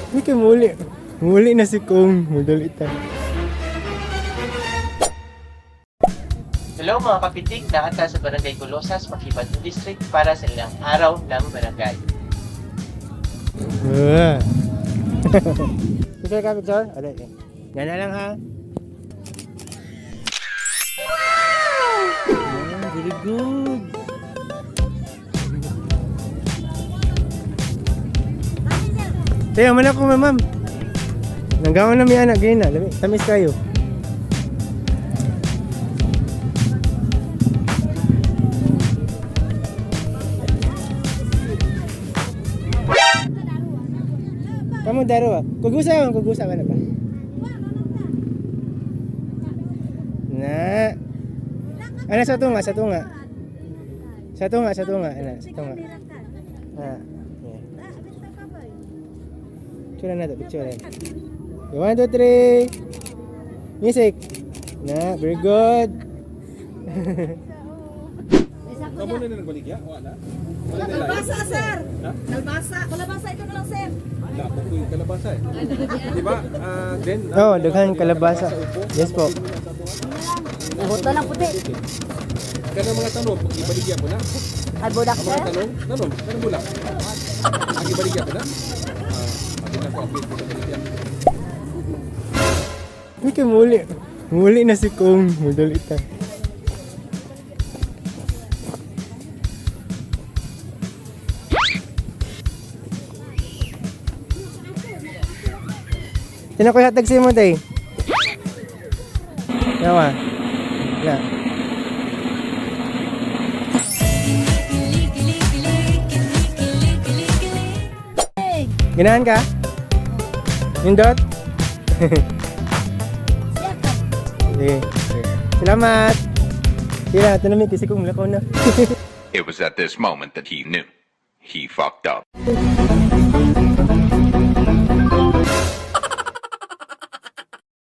Hindi ka muli. Muli na si Kong. Madali ta. Hello mga kapitik, nakata sa Barangay Golosas, Makibat District para sa ilang araw ng barangay. Ah. Picture ka, picture? Aray, eh. Yan na lang ha. Wow! Very good. Tayo, man ako, ma'am. Nanggawa na mi anak, ganyan na. Lami, tamis kayo. Kamu daro ah. Kugusa man, kugusa ka na ba? Na. Ana sa tunga, sa tunga. Sa tunga, sa tunga, ana, sa tunga. Ah. Yeah. Picture na to, picture. Okay, one, two, three. Music. Na, very good. Kamu na nagbaligya? Wala. Wala na lain. Kalabasa, sir! Ha? Kalabasa. Kalabasa, ito na lang, sir. Lapok ko yung kalabasa eh. Di ba? Ah, Glenn? Oh, daghan kalabasa. Yes po. Buto lang puti. Kanang mga tanom, ibaligya mo na. Ay, budak, Ang sir. mga tanong, tanom, tanong bulak. Ang ibaligya ko na. Ah, pati na ko update ko sa baligya. Hindi ka muli. Muli na si Kong. Madali ta. Sino ko hatag sa mo, tay? Yawa. Ya. Ganahan ka? Yung dot? Sige. Salamat! Tira, ito na may kasi kung lakaw na. It was at this moment that he knew. He fucked up. Thank